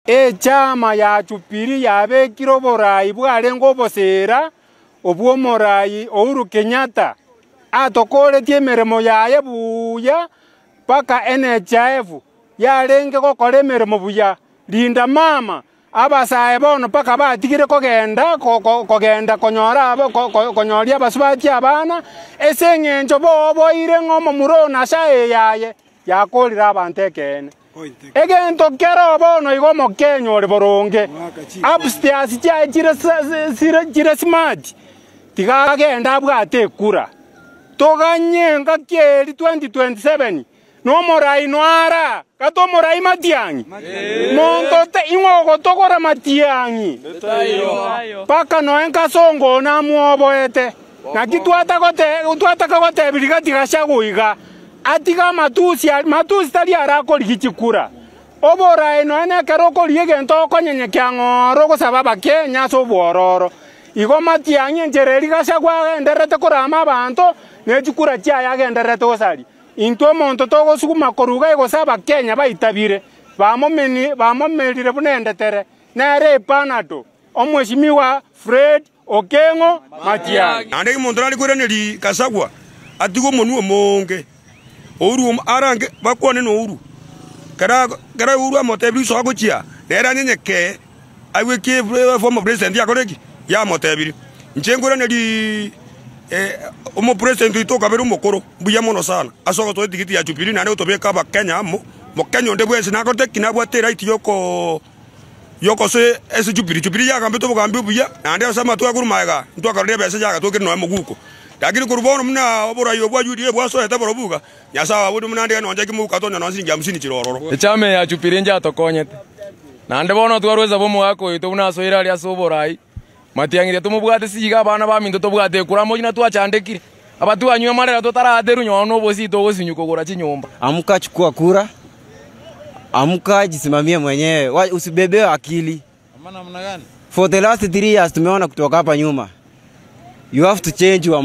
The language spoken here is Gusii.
Echama ya Jubilee yabekire oborai bwarenge oboseera obwo omorai Uhuru Kenyatta atokoretie emeremo yaye buya mpaka NHIF yarenge gokora emeremo buya. Linda mama, abasae bono mpaka batigire kogenda kogenda konyora konyoria abasubati abana, ase eng'encho boboire ng'a omomura oyo Nyasaye yaye yakorire abanto ekeene. Egento kero bono igo omokenya ore boronge, upstairs chiaye chire chire smart, tiga agende abwate ekura. Toganye engaki eri 2027 nomorai noara gati omorai matiang'i monto te ing'o ogotogora matiang'i mpaka noe nkasongo one amwoboete. Naki twataka gotebia Rigathi Gachagua iga, atige amatusi aria, matusi tari arakorigia chikura. Oboraai nonya nekero okorigia egento okonyenyekea ng'o ore ogosaba abakenya ase obwororo. Igo matiang'i enchera eria Gachagua agendererete korama abanto, ne chikura chiaye agendererete gosaria. Intwe omonto togosuguma korwa iga gose abakenya baitabire, bamomerire buna endetere, nere epanado. Omweshimiwa Fred Okeng'o Matiang'i. Naende omonto nare koiraneria Gachagua atige omonwa omonge, Uhuru arange bakwane na Uhuru, kera kera Uhuru amotebirie iso agochia, nere anyenyekee aigwe eki former president yakore ki? Yamotebirie. Inche nkoiraneria omopresident oito okabere omokoro, mbuya mono sana ase ogotoa etigiti ya Jubilee naende gotobeka abakenya amo, mokenya onde bwensi nakorete ki? Nabwate eright yokoo. Y'ogosoa ase Jubili. Jubili yagambete obogambi obuya, naende ase amatuko akorwa magega ntwakarora ebesa yagatokire nonya moguko. Lakini korwa bono buna oborai obwa UDA bwasoete borobwo iga, Nyasae obo buna nde nonye ki moguko atonya nonya siringi hamsini chire ororo. Echama eye ya Jubili njatokonyete, naende bono twarwa esabu omogaka oito buna asoire aria ase oborai. Matiang'i tomobwate siga abana baminto tobwate ekura amo na twachandekire, abatwanywa amarera totaraterwa nonye nobosie togosinywa kogora chinyomba. Amka chukua kura, amka jisimamie mwenyewe, usibebewe akili. For the last 3 years tumeona kutoka hapa nyuma, you have to change your mind.